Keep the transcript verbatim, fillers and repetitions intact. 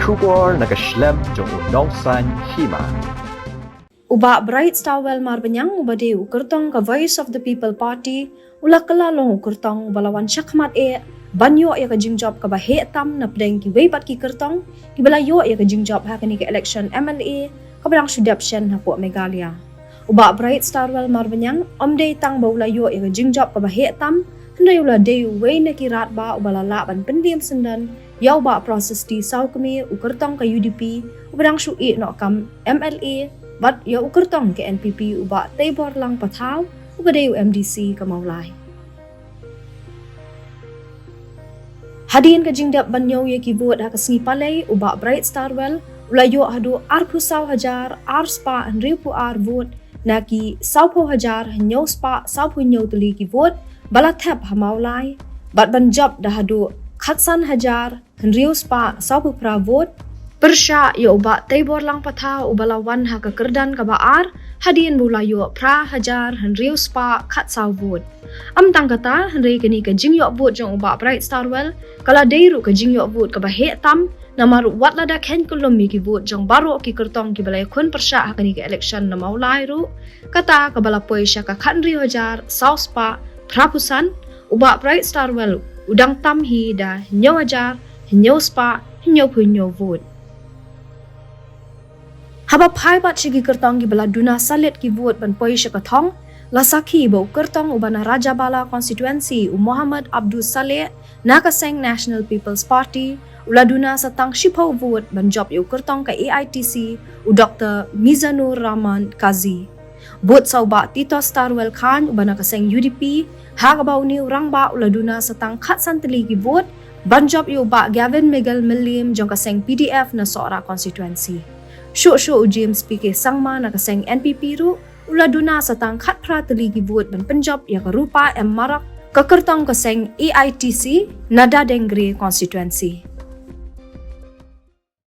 Khubor na ka shlem jong u Nongsaiñ Hima. U Bah Brightstarwell Marbaniang, uba dei u kyrtong ka Voice of the People Party, u la kylla long u kyrtong uba la wan shakhmat eh ban ïoh ïa ka jingjop kaba heh tam na pdeng kiwei pat ki kyrtong kiba la ïoh ïa ka jingjop ha kane ka election M L A kaba dang shu dep shen hapoh Meghalaya. U Bah Brightstarwell Marbaniang ym dei tang ba u la ïoh ïa ka jingjop kaba heh tam, hynrei u la dei uwei na ki radbah uba la lah ban pynliem syndon ïa u Bah Prasasti Sawkmie, u kyrtong ka U D P uba dang shu ïeh noh kam M L A, bad ïa u kyrtong ka N P P, u Bah Teiborlang Pathaw, uba dei u M D C ka Mawlai. Hadien ka jingdep ban ñiew ïa ki vote ha ka sngi Palei, u Bah Brightstarwell u la ïoh haduh arphew saw hajar ar spah hynriewphew ar vote na ki sawphew hajar hynñiew spah sawphew hynñiew tylli ki vote ba la thep ha Mawlai, bad ban jop da haduh khatsan hajar hynriew spah sawphew phra vote, pyrshah ïa u Bah Teiborlang Pathaw uba la wan ha ka kyrdan kaba ar hadien ba u la ïoh phra hajar hynriew spah khatsaw vote. Ym tang kata, hynrei kane ka jingïoh vote jong u Bah Brightstarwell ka la dei ruh ka jingïoh vote kaba heh tam, namar wat lada kheiñ kyllum ïa ki vote jong baroh ki kyrtong kiba la ïakhun pyrshah ha kane ka election na Mawlai ruh, kata kaba la poi sha ka khathynriew hajar saw spah phraphew san, u Bah Brightstarwell u dang tam hi da hynñiew hajar hynñiew spah hynñiewphew hynñiew vote. Haba phai pat sha ki kyrtong kiba la duna salit ki vote ban poi sha ka thong, la sakhi ba u kyrtong uba na Rajabala constituency, u Mohammad Abdus Saleh na ka seng National People's Party, u la duna sa tang shiphew vote ban jop ïa u kyrtong ka A I T C, u Doktor Mizanur Rahman Kazi. Bud sa u Bah Titosstarwell Chyne uba na ka seng U D P, ha kaba une u rangbah u la duna sa tang khatsan tylli ki vote ban jop ïa u Bah Gavin Miguel Mylliem jong ka seng P D F na Sohra constituency. Shuh shuh u James P K Sangma na ka seng N P P ruh u la duna sa tang khatphra tylli ki vote ban pynjop ïa ka Rupa M Marak, ka kyrtong ka seng A I T C na Dadengre constituency.